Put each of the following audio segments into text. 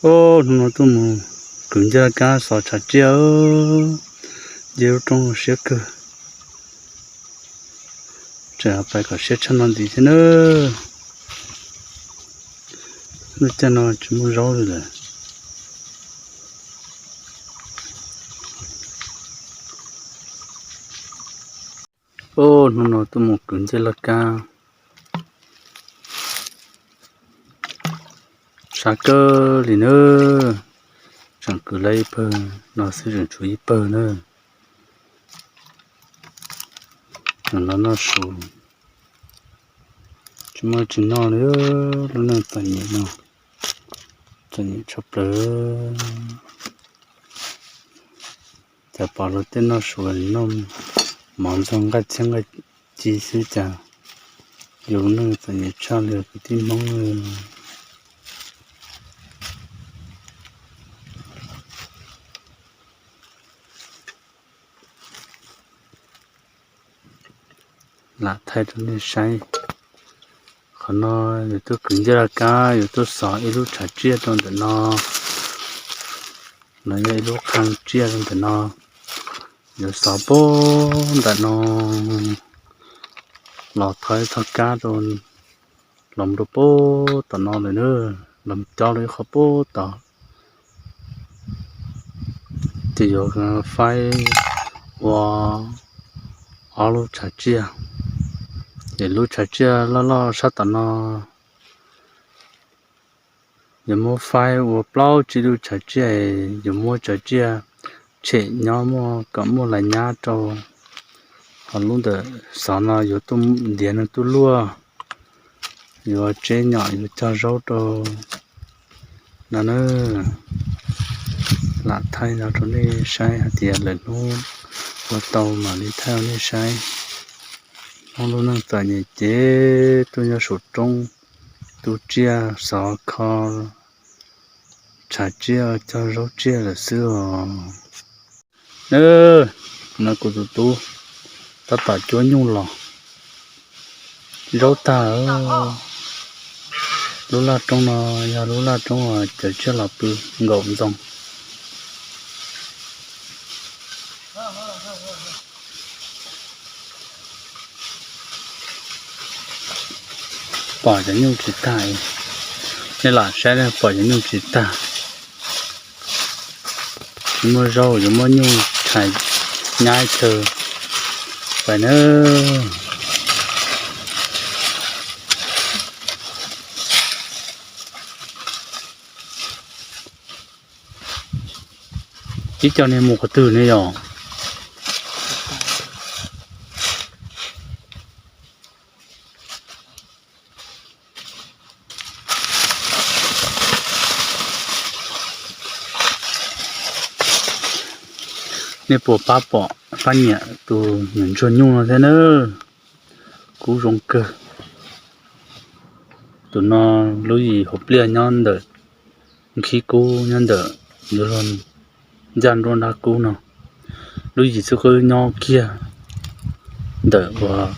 Ub, hnub no tuaj mus kwv ncej laj kab xov tshav tsiaj, nce lub roob siab kawg. Tseem pais kom siab tshaj no ntxiv thiab na. Lub caij no tsis muaj zaub li lawm. Ub, hnub no tuaj mus kwv ncej laj kab, sab kawg li na. Tseem kwv lawm ib pawg no xwb, tseem tshuav ib pawg na. Tseem los noj su, tsis muaj tsis noj li. Lub neej txom nyem no, txom nyem tshaj plaws. Cas pom luag tej noj su, noj mov ntxoog nqaij txhiab nqaij ci xwb, cas yus lub neej txom nyem tshaj li kwv tij Hmoob. Lam thaij rau nej saib. Qhov no yus tuaj kwv ncej laj kab, yus tuaj xov ib lub tshav tsiaj rau ntawm no. No yog ib lub qhab tsiaj rau ntawm no, yus xov puag ntawm no los thov ib txoj kab rau, los rau puag tom no lawm na, los cob rau ib qho puag tod. Ces yuav faib ua ob lub tshav tsiaj. Ces lub tshav tsiaj loj loj sab tom no, yuav muab faib ua plaub tsib lub tshav tsiaj, yuav muab tshav tsiaj tshem nyob muaj kom muaj lais nyab rau. Ho lub ntawm xov no yuav tuaj ntiav nws tuaj luaj, yuav tseb nyom yuav cog zaub rau no na. Lam thaij no rau nej saib hais tias lwm hnub ua tau mam li thaij rau nej saib. Hmoob lub neej txom nyem ces tuaj nyob saum roob, tu tsiaj xov kho, tshav tsiaj cog zaub tsiaj lawm xwb os. No kuv tus tub tab tom cuab nyuj los, zaub tag. Lub laj roob no yog lub laj roob uas cov tsiaj los pw nkaum ntxoo. Pom cov nyuj tsis tag, nej lam saib na, pom cov nyuj tsis tag. Tsis muaj zaub, yuav muab nyuj tshais nyab chaw pais na. Ib co niag mus qhov twg ne yom? Nej puas pab pom pab nyiam tus niam ntsuag nyuj no thiab na? Kub zoo kawg. Tus no lub yim hauv pliaj nyob ntawm, nkhib kub nyob ntawm, yuav luag ncaj nruab nrab kub no. Lub yim xwb qwb nyob kiag ntawm uas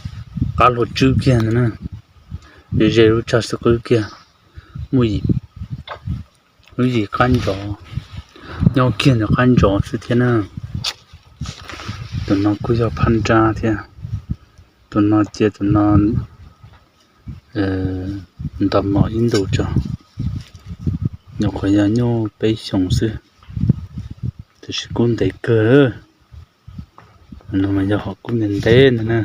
qab hlua tswb kiag ntawd na, ze ze lub tsag xwb qwb kiag. Muaj lub yim qab ntsov, nyob kiag ntawm qab ntsov xwb thiab na. Tus no kuj yog phab nrab thiab. Tus no cia tus no nto mom ib ntus tso, nyuam qhuav yog nyuj peb xyoos xwb, tiam sis kub ntev kawg. No mas yog hom kub ntev ntev ntag na.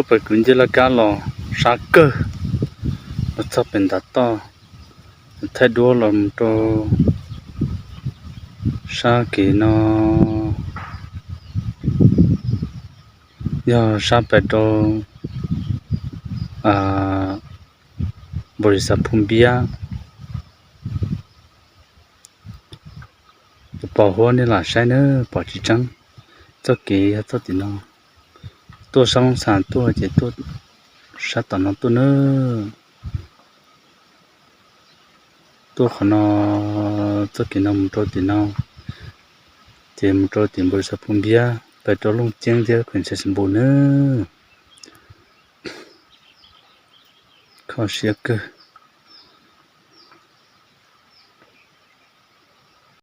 Pais kwv ncej laj kab los sab kawg, los txog pem ntav toj, thaij duab los mus rau sab kev no, yog sab pem rau npaus lis xav phu npiab. Pom huab nej lam saib na, pom tsis tseeb. Txoj kev yog txoj tim no, tuaj sab Loob Xas tuaj ces tuaj sab tom no tuaj na. Tuaj qhov no, txoj kev no mus rau tim no, ces mus rau tim npaus lis xav phu npiab, pais rau Looj Ceeb thiab kheem Xais Xais Npus na. Kho siab kawg.